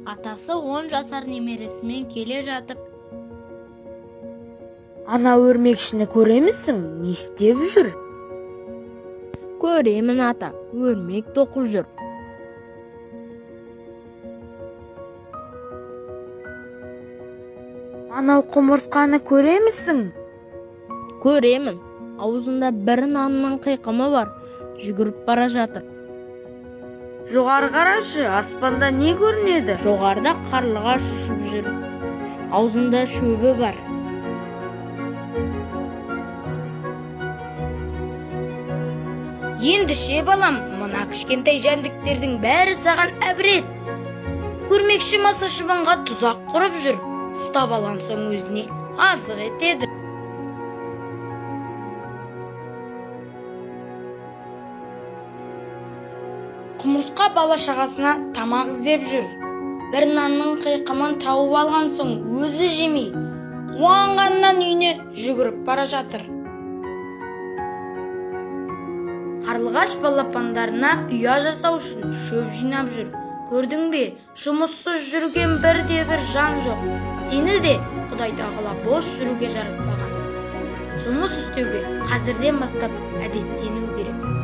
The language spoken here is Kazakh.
Атасы 10 жасар немересімен келе жатып, Ана өрмекшіні көремісің, не істеп жүр? Көремін, ата, өрмек тоқып жүр. Анау құмырсқаны көремісің? Көремін, аузында бір нанның қиқымы бар, жүгіріп бара жатыр. Жоғары қарашы, аспанда не көрінеді? Жоғарыда қарлығаш ұшып жүр, аузында шөбі бар. Ендеше, балам, мына кішкентай жәндіктердің бәрі саған әбірет. Өрмекші маса шыбынға тұзақ құрып жүр, ұстап алған соң өзіне азық етеді. Құмырсқа бала шағасына тамақ іздеп жүр. Бір нанның қиқымын тауып алған соң өзі жемей, қуанғаннан үйіне жүгіріп бара жатыр. Қарлығаш балапандарына ұя жасау үшін шөп жинап жүр. Көрдің бе, жұмыссыз жүрген бірде-бір жан жоқ. Сені де Құдай тағала бос жүруге жаратпаған. Жұмыс істеуге қазірден бастап әдеттену керек.